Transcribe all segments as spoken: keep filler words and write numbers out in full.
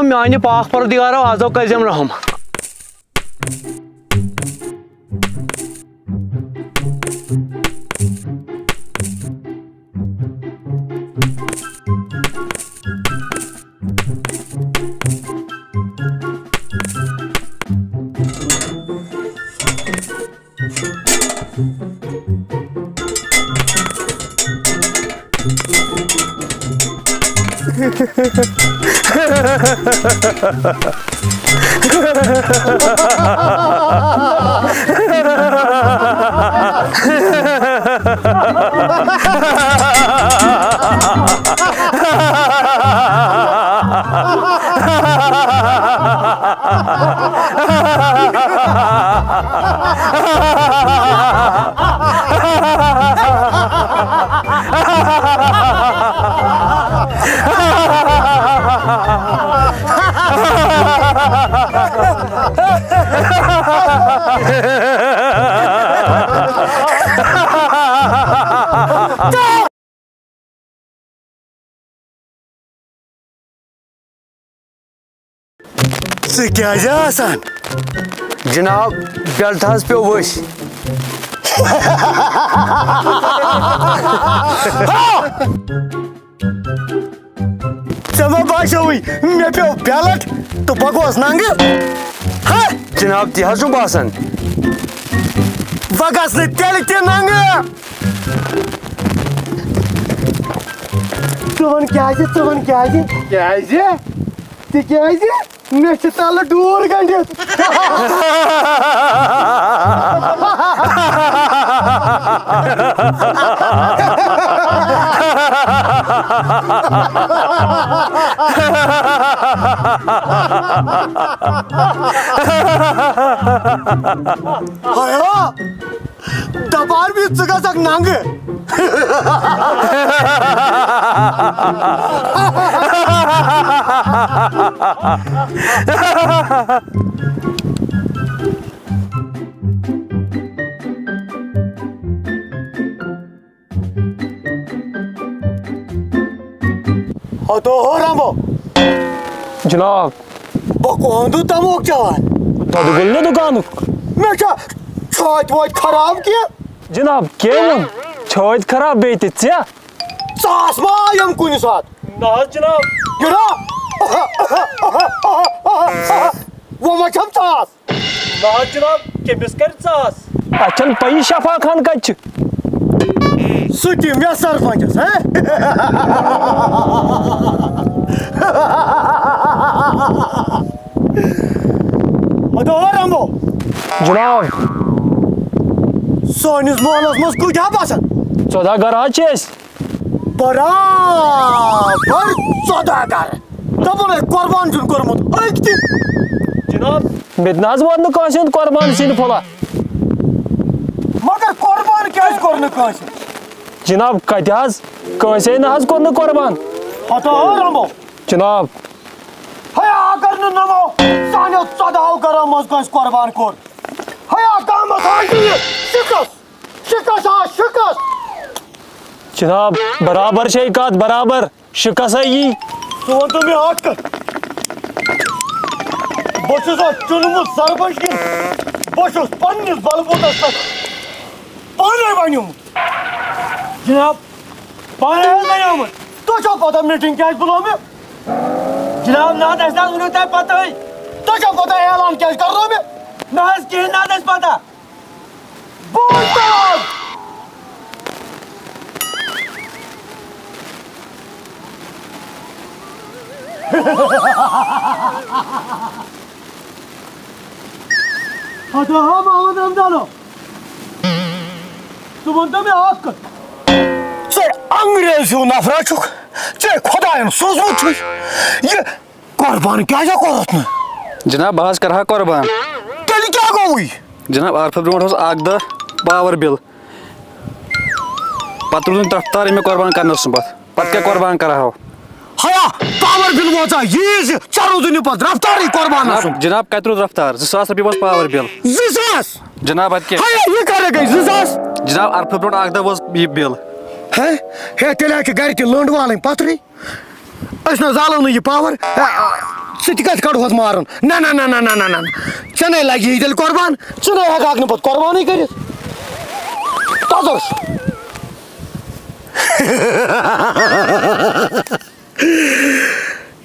میانہِ پاک پروردگارو آزو کٔرزٮ۪م رحم۔ ژٕ کیٛازِ آسان؟ جناب، بیلٹہٕ حظ پیوٚو ؤسۍ۔ ژےٚ ما باسیوٕے مےٚ پیوٚو بیلٹ تہٕ بہٕ گوس ننٛگہٕ؟ ہا؟ جناب، تہِ حظ چھُم باسان۔ بہٕ گژھٕ نہٕ تیٚلہِ تہِ ننٛگہٕ۔ ژٕ وَن کیٛازِ، ژٕ وَن کیٛازِ؟ کیٛازِ؟ تِکیٛازِ مےٚ چھِ تَلہٕ ڈوٗر گٔنٛڈِتھ۔ ہیا! دپان بہٕ ژٕ گژھکھ ننگہٕ۔ ہتو ہو رمبو۔ جناب۔ بہٕ کوٚہندٕ تموک چٮ۪وان۔ دۄدٕ گوٚل نہٕ دُکانُک۔ مےٚ چھا چھاتہِ واتہِ خراب کینٛہہ؟ جناب، کیٛاہ ووٚن؟ چھٲتۍ خراب بیٚیہِ تہِ ژےٚ؟ ژاس ما آیم کُنہِ ساتہٕ؟ نہ حظ جناب۔ یہِ نا؟ وۄنۍ ما چھَم ژاس؟ نہ حظ جناب، کٔمِس کرِ ژاس؟ اَتھ چھَنہٕ پَیی شفا خان کَتہِ چھِ۔ سُہ تہِ مےٚ سرپنچس، ہہ؟ ہتو ہو رمبو۔ جناب۔ سٲنِس محلس منٛز کۭتیٛاہ بسان؟ ژۄداہ گرٕ حظ چھِ أسۍ۔ برابر ژۄداہ گرٕ۔ دپان ہے قربان چھُن کوٚرمُت أکۍ تہِ۔ جناب، مےٚ تہِ نہ حظ ووت نہٕ کٲنٛسہِ ہُنٛد قربان سِنۍ پھوٚلہ۔ مگر قربان کیٛازِ کوٚر نہٕ کٲنٛسہِ؟ جناب، کتہِ حظ؟ کٲنٛسے نہ حظ کوٚر نہٕ قربان۔ ہتو ہو رمبو۔ جناب۔ ہے اگر نہٕ نمو سانیو ژۄدہو گرو منٛز کٲنٛسہِ قربان کوٚر۔ ہے گامس آسہِ یہِ شکست، شکست آ شکست۔ جناب، برابر چھے کتھ، برابر۔ شکست ہا یی۔ ژٕ وَن تہٕ مےٚ اَکھ کَتھ۔ بہٕ چھُس اَتھ چُنمُت سرپنچ کِنہٕ بہٕ چھُس پنٛنِس بلبوٗتَس پٮ۪ٹھ پانَے بَنیومُت؟ جناب، پانَے حظ بَنیومُت۔ تۄہہِ چھو پَتہ meeting کیٛازِ بُلٲو مےٚ؟ جناب، نہ حظ، اَسہِ نہ حظ ووٚنوُ تۄہہِ پَتہٕے۔ تۄہہِ چھو پَتہ اعلان کیٛازِ کَرنوو مےٚ؟ نہ حظ، کِہیٖنۍ نہ حظ اَسہِ پَتہ۔ بوٗزتھٕے۔ ہتو ہا محمد رمضانو، ژٕ وَن تہٕ مےٚ اَکھ کَتھ۔ ژٕ انگریز ہیوٗ نفرا چھُکھ، ژےٚ خۄدایَن سوٗزمُت چھُے۔ یہِ قربان کیٛازِ کوٚرُتھ نہٕ؟ جناب، بہٕ حظ کرٕ ہا قربان۔ تیٚلہِ کیٛاہ گوٚوُے؟ جناب، عرفہٕ برونٛٹھ اوس اکھ دۄہ power bill۔ پتہٕ روٗدُن ترٛٹھ تار ییٚمہِ قربان کرنَس سُمبتھ۔ پتہٕ کیٛاہ قربان کرہاو؟ ہیا، power bill ووت ژےٚ ییٖژ، ژےٚ روٗدُے نہٕ پتہٕ رفتارٕے قربانَس جناب، سُمبتھ۔ جناب، کتہِ روٗد رفتار؟ زٕ ساس رۄپیہِ ووت power bill۔ زٕ ساس؟ جناب، ادٕ کیٛاہ؟ ہیا، یہِ کر گٔے زٕ ساس؟ جناب، عرفہٕ برونٛٹھ اکھ دۄہ وٲژ یہِ bill۔ ہے، ہے، تیٚلہِ ہا چھِ گرِ تہِ لٔنٛڈ والٕنۍ پتھرٕے۔ أسۍ نہ زالو نہٕ یہِ power۔ ہے، ژٕ تہِ کَتہِ کَڑہوتھ مارُن؟ نہ، نہ، نہ۔ ژےٚ نے لَگہِ یہِ تیٚلہِ قۄربان، ژٕ نے ہٮ۪کہٕ ہاکھ نہٕ پَتہٕ قۄربانٕے کٔرِتھ۔ تَتھ اوس۔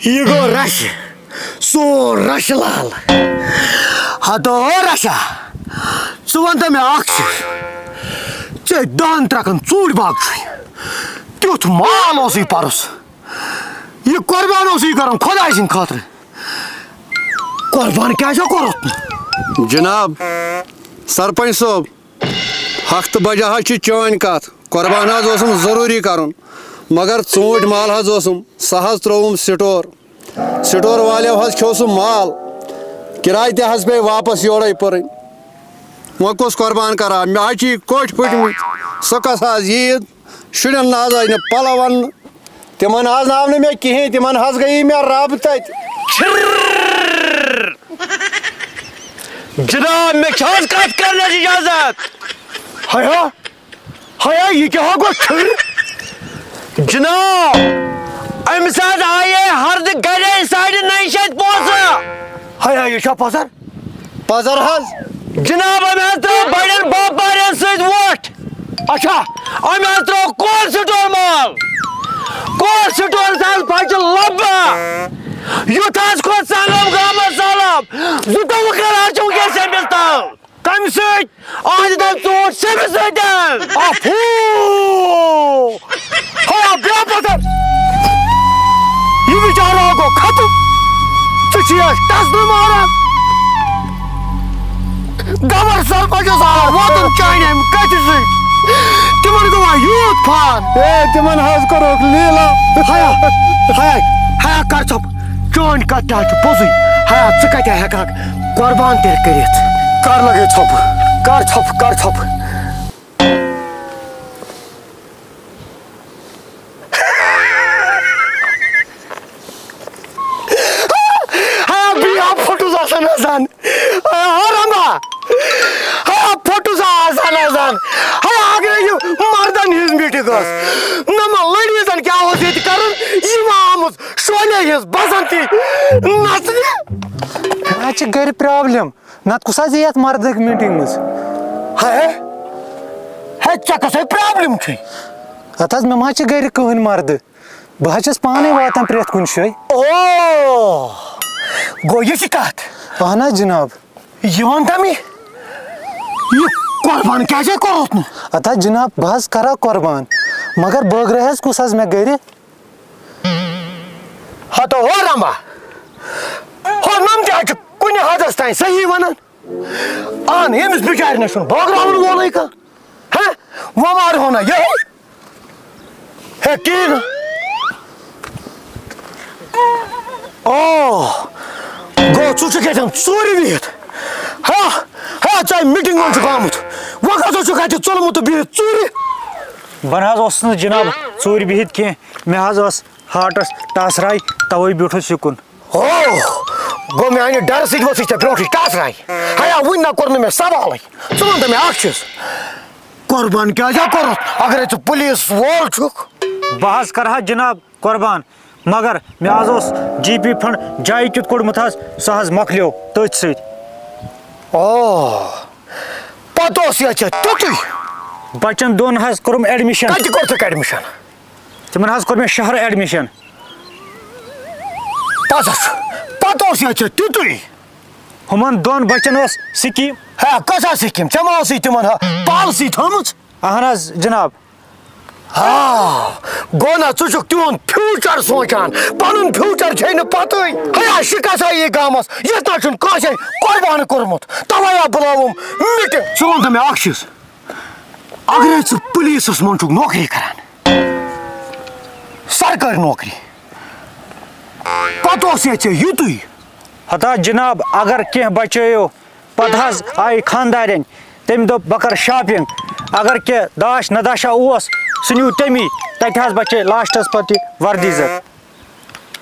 یہِ گوٚو رَشہٕ، سون رَشہٕ لال۔ ہتو رَشا، ژٕ وَن تہٕ مےٚ اَکھ چیٖز، ژےٚ دَہَن ترٛکَن ژوٗنٛٹھۍ باغ چھُے، تیُتھ مال اوسُے پَرُس، یہِ قۄربان اوسُے کَرُن خۄداے سٕنٛدِ خٲطرٕ، قۄربان کیٛازِ کوٚرُتھ نہٕ؟ جناب سرپنچ صٲب، ہفتہٕ بجہ حظ چھِ چٲنۍ کتھ، قربان حظ اوسُم ضروٗری کرُن، مگر ژوٗنٛٹھۍ مال حظ اوسُم، سُہ حظ ترٛووُم سٹور۔ سٹور والیو حظ کھیوٚو سُہ مال، کراے تہِ حظ پیٚیہِ واپس یورے پٔرٕنۍ۔ وۄنۍ کُس قربان کرٕ ہا؟ مےٚ حظ چھِ یہِ کوٚٹھۍ پھٔٹمٕتۍ، سۄ کۄس حظ عیٖد؟ شُرٮ۪ن نہ حظ آیہِ نہٕ پلو اننہٕ، تِمن حظ آو نہٕ مےٚ کِہیٖنۍ، تِمن حظ گٔیے مےٚ رب تتہِ۔ جناب، مےٚ چھا حظ کتھ کرنس اجازت؟ ہیا، ہیا، یہِ کیٛاہ ہا گوٚو ٹھٕر؟ جناب، أمِس حظ آیے ہردٕ گرے ساڑِ نَیہِ شیٚتھ پونٛسہٕ۔ ہیا، یہِ چھا پزر؟ پزر حظ۔ جناب، أمۍ حظ ترٛٲو بڑٮ۪ن باپارٮ۪ن سۭتۍ وۄٹھ۔ اچھا۔ أمۍ حظ ترٛوو کولڈ سٹور مال۔ کولڈ سٹورس حظ پھچہِ لبہٕ۔ یُتھ حظ کھوٚت سنگم گامس سہلاب۔ زٕتووُہ کرار چھِ وٕنکیٚس أمِس تل۔ کمہِ سۭتۍ؟ اہنٛدِ دَپہِ ژوٗنٛٹھۍ سیٚمہِ سۭتۍ۔ اَفوٗ! ہیا، بیا پتھر! یہِ بِچارٕ ہا گوٚو ختم۔ ژٕ چھِ یَس ٹسنہٕ ماران۔ گبر سرپنچس آو واتُن چانہِ اَمہِ کتھِ سۭتۍ۔ تِمن گوٚوا یوٗت فان؟ اے، تِمن حظ کوٚرُکھ لیٖلا۔ ہیا، ہیا، ہیا، کر ژھۄپ۔ چٲنۍ کتھ تہِ حظ چھِ پوٚزُے۔ ہیا، ژٕ کتہِ ہٮ۪کہٕ ہاکھ قۄربان تیٚلہِ کٔرِتھ؟ کر لگے ژھۄپہٕ، کر ژھۄپہٕ، کر ژھۄپہٕ۔ ہیا، بیا پھٹُس آسان آسان۔ ہیا، ہو رما۔ ہیا، پھٹُس آسان آسان۔ ہیا، اگرے یہِ مردن ہٕنٛز میٖٹِنٛگ ٲس، نہ ما لیڈیٖزن کیٛاہ اوس ییٚتہِ کرُن؟ یہِ ما آمٕژ شولے ہٕنٛز بسنتی نژنہِ؟ مےٚ حظ چھِ گرِ پرابلم، نتہٕ کُس حظ یی یتھ مردٕکۍ میٖٹِنٛگ منٛز؟ ہے، ہے، ژےٚ کۄسے پرابلم چھے؟ اتھ حظ، مےٚ ما چھِ گرِ کٕہٕنۍ مردٕ؟ بہٕ حظ چھَس پانے واتان پرٛٮ۪تھ کُنہِ جایہِ۔ او، گوٚو یہِ چھِ کتھ؟ اہن حظ جناب۔ یہِ وَن تہٕ مےٚ، یہِ قۄربان کیٛازِ کوٚرُتھ نہٕ؟ اتھ حظ جناب، بہٕ حظ کرٕ ہا قۄربان، مگر بٲگرٲے حظ کُس حظ مےٚ گرِ؟ ہتو ہو رمبا، ہو نۄم تہِ حظ چھِ کُنہِ حدس تام صحیح ونان۔ اہن، ییٚمِس بِچارِ نہ چھُنہٕ بٲگراوُن وولٕے کانٛہہ۔ ہہ؟ وۄنۍ مارہو نہ یِہوٚے۔ ہے، کِہیٖنۍ نہٕ۔ او، گوٚو ژٕ چھُکھ ییٚتٮ۪ن ژوٗرِ بِہِتھ۔ ہہ؟ ہہ، ژےٚ میٖٹِنٛگ منٛز چھُکھ آمُت۔ وۄنۍ کَتھ چھُکھ اَتہِ ژوٚلمُت تہٕ بِہِتھ ژوٗرِ؟ بہٕ نہ حظ اوسُس نہٕ جِناب ژوٗرِ بِہِتھ کینٛہہ۔ مےٚ حظ ٲس ہارٹَس ٹَس راے، تَوَے بیوٗٹھُس یِکُن۔ ہو، گوٚو میانہِ ڈرٕ سۭتۍ ؤژھٕے ژےٚ برونٛٹھٕے ٹاسراے۔ ہیا، وُنہِ نہ کوٚر نہٕ مےٚ سوالٕے۔ ژٕ وَن تہٕ مےٚ اکھ چیٖز، قۄربان کیٛازِ آو کوٚرُتھ؟ اگرے ژٕ پُلیٖس وول چھُکھ۔ بہٕ حظ کرٕ ہا جناب قۄربان، مگر مےٚ حظ اوس جی پی فنڈ جایہِ کیُتھ کوٚڑمُت حظ، سُہ حظ مۄکلیو تٔتھۍ سۭتۍ۔ او، پتہٕ اوس یہِ ژےٚ تیُتُے۔ بچن دۄن حظ کوٚرُم ایڈمِشن۔ کتہِ کوٚرتھُکھ ایڈمِشن؟ تِمن حظ کوٚر مےٚ شہرٕ ایڈمِشن۔ پتہٕ، پتہٕ اوس یہِ ژےٚ تیُتُے۔ ہُمن دۄن بچن ٲس سکیٖم۔ ہے، کۄس سکیٖم؟ ژےٚ ما ٲسٕے تِمن ہا پالسی تھٲومٕژ؟ اہن حظ جناب۔ آ، گوٚو نا، ژٕ چھُکھ تِہُنٛد فیوٗچر سونٛچان، پنُن فیوٗچر چھے نہٕ پتہٕے۔ ہے، شِکس آیی گامس، یتھ نہ چھُنہٕ کٲنٛسے قۄربان کوٚرمُت، توے آو بُلاوُم میٖٹِنٛگ۔ ژٕ وَن تہٕ مےٚ اکھ چیٖز، اگرے ژٕ پُلیٖسس منٛز چھُکھ نوکری کران، سرکٲرۍ نوکری، پتہٕ اوس یہِ ژےٚ یُتُے۔ ہتا جناب، اگر کینٛہہ بچٲیو، پتہٕ حظ آیہِ خانٛدارٮ۪نۍ، تٔمۍ دوٚپ، "بہٕ کرٕ شاپنگ، اگر کینٛہہ داش نداشا اوس، سُہ نیوٗ تٔمی، تتہِ حظ بچے لاسٹس پتہٕ یہِ وردی زٕ۔"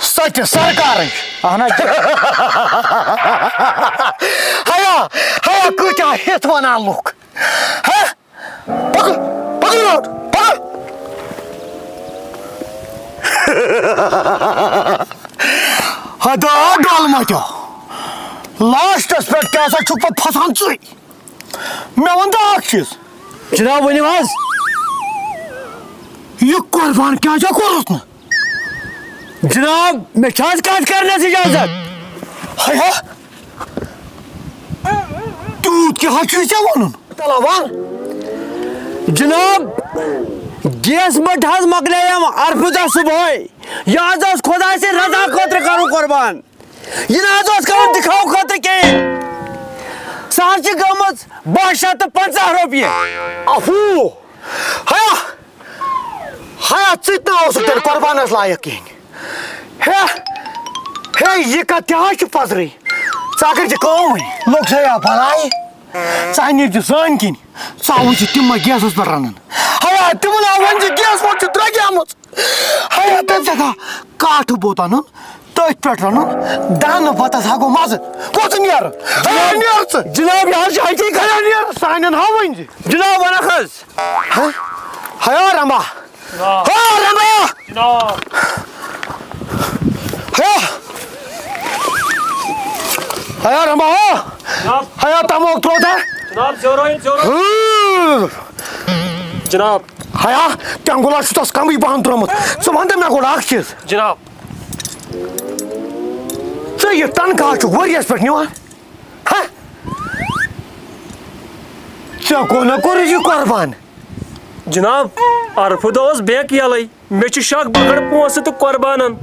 سۄ تہِ سرکارٕچ۔ اہن حظ۔ ہیا، ہیا، کۭتیاہ ہِتھ ونان لُکھ۔ ہہ؟ پکہٕ، پکہٕ یور، پکہٕ۔ ہتا ڈل متیو، لاسٹس پٮ۪ٹھ کیٛاہ سا چھُکھ پتہٕ پھسان ژٕے؟ مےٚ وَن تہٕ اکھ چیٖز۔ جناب، ؤنِو حظ۔ یہِ قۄربان کیٛازِ کوٚرُتھ نہٕ؟ جناب، مےٚ چھا حظ کتھ کرنس اجازت؟ ہیا، تیوٗت کیٛاہ حظ چھُے ژےٚ وَنُن؟ تَلہ وَن۔ جناب، گیس بٔٹھ حظ مۄکلییم عرفہٕ دۄہ صُبحٲے۔ یہِ حظ اوس خۄداے سٕنٛدِ رضا خٲطرٕ کرُن قۄربان۔ یہِ نہ حظ اوس کرُن دِکھاو خٲطرٕ کِہیٖنۍ۔ سۄ حظ چھِ گٔمٕژ باہ شیٚتھ تہٕ پنٛژاہ رۄپیہِ۔ افو! ہیا! ہیا، ژٕ تہِ نہ اوسُکھ تیٚلہِ قۄربانس لایق کِہیٖنۍ۔ ہے، ہے، یہِ کتھ تہِ حظ چھِ پزرٕے۔ ژٕ اگر یہِ کٲم وۄنۍ۔ لوٚگ سا یا بلاے؟ ژٕ اَنہِ یہِ سٲنۍ کِنۍ۔ ژٕ آوُے ژٕ تِم ما گیسَس پٮ۪ٹھ رَنان؟ ہیا، تِمَن آو وۄنۍ زِ گیس ووت چھِ درٛوٚگیمٕژ۔ ہیا، تَمہِ ساتہٕ کاٹھٕ بوٚت اَنُن، تٔتھۍ پٮ۪ٹھ رَنُن، دانہٕ بَتَس ہا گوٚو مَزٕ۔ کوٚت ژٕ نیرٕ؟ ہیا، نیر ژٕ۔ جناب، یہِ حظ چھِ حقیٖقت۔ ہیا، نیر، سانٮ۪ن ہاوٕنۍ زِ۔ جناب، وَنَکھ حظ۔ ہہ؟ ہیا، رَمبا۔ جناب۔ ہا، رَمبا۔ جناب۔ ہیا۔ ہیا، رَمبا، ہا۔ جناب۔ ہیا، تَموک ترٛوو تَتھ۔ جناب، زیورٲیِن، زیورٲیِن۔ ہۭ۔ جناب۔ ہیا، تٮ۪نٛگُل حظ چھُ تَس کَمٕے پَہَن ترٛوومُت۔ ژٕ وَن تہٕ مےٚ گۄڈٕ اَکھ چیٖز۔ جناب۔ ژٕ یہِ تنخواہ چھُکھ ؤریَس پٮ۪ٹھ نِوان؟ ہہ؟ ژےٚ کوٚر نہ کوٚرُے یہِ قۄربان؟ جناب، عرفہٕ دۄہ اوس بینک یلے، مےٚ چھُ شک بہٕ کڑٕ پونسہٕ تہٕ قۄربانن۔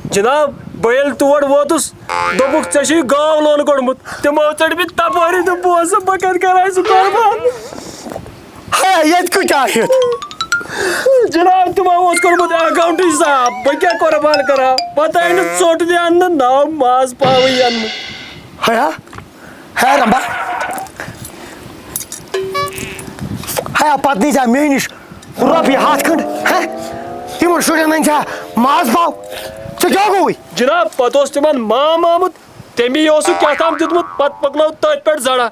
جناب، بہٕ ییٚلہِ تور ووتُس، دوٚپُکھ، "ژےٚ چھُے گاو لون کوٚڑمُت۔" تِمو ژٔٹۍ مٕتۍ تپٲرۍ تہٕ پونسہٕ، بہٕ کتہِ کرٕ سُہ قۄربان؟ ہے، ییٚتہِ کۭتیٛاہ آیہِ؟ جناب، تِمو اوس کوٚرمُت اکاونٹٕے صاف، بہٕ کیٛاہ قۄربان کرٕ ہا؟ پتہٕ آیہِ نہٕ ژوٚٹ تہِ اننہٕ، نہ آو ماز پاوٕے اننہٕ۔ ہیا، ہے رمبا، ہیا، پتہٕ نی ژےٚ مےٚ نِش رۄپیہِ ہتھ کھنٛڈ، ہے؟ یِمن شُرٮ۪ن أنۍ ژےٚ ماز پاو، ژےٚ کیٛاہ گوٚوُے؟ جناب، پتہٕ اوس تِمن مام آمُت، تٔمی اوسُکھ کیٛاہ تام دیُتمُت، پتہٕ پکنٲو تٔتھۍ پٮ۪ٹھ زڑا۔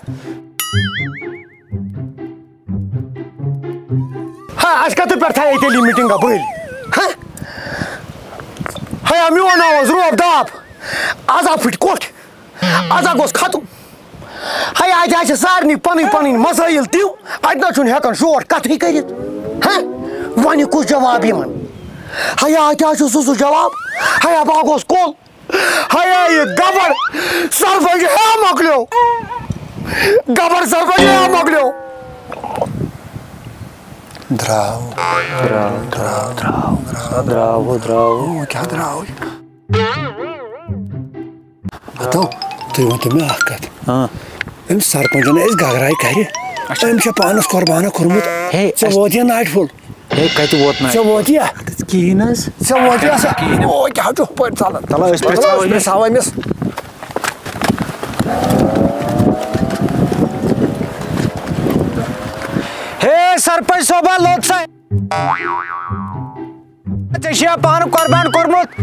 ہا، اَسہِ کَتھ پٮ۪ٹھ تھایے تیٚلہِ یہِ میٖٹِنٛگ بٔلۍ؟ ہا؟ ہیا، میون ناو اوس روب داب۔ آز آو پھٕٹۍ کوٚٹھۍ۔ آز ہا گوٚژھ ختم۔ ہیا، اَتہِ حظ چھِ سارنٕے پَنٕنۍ پَنٕنۍ مسٲیِل تِم۔ اَتہِ نہ چھُنہٕ ہٮ۪کان شور کَتھٕے کٔرِتھ۔ ہا؟ وۄنۍ کُس جواب یِمَن؟ ہیا، اَتہِ حظ چھُ سُہ سُہ جواب۔ ہیا، بہٕ ہا گوٚژھ کُل۔ ہیا، یہِ گبر سرپنچ ہے مۄکلیو۔ گبر سرپنچ ہے مۄکلیو۔ درٛاو۔ درٛاو، درٛاو، درٛاو، درٛاو، درٛاو۔ او، کیٛاہ درٛاو؟ ہتو، تُہۍ ؤنۍتو مےٚ اکھ کتھ۔ ہاں۔ أمۍ سرپنچن ٲسۍ گگراے کرِ۔ اچھا۔ أمۍ چھےٚ پانس قربانہ کوٚرمُت۔ ہے، ژےٚ اَسہِ ووت یہِ ناٹہِ پھوٚل؟ ہے، کتہِ ووت ناٹہِ؟ ژےٚ ووت یہِ؟ کِہیٖنۍ حظ۔ ژےٚ ووت یہِ سا؟ کِہیٖنۍ۔ او، کیٛاہ چھُ ہُپٲرۍ ژلان؟ تَلہٕ أسۍ پرٛژھاو أمِس۔ پرٛژھاو أمِس۔ ہے، سرپنچ صٲبا، لوٚت سا۔ ژےٚ چھُیا پانہٕ قۄربان کوٚرمُت؟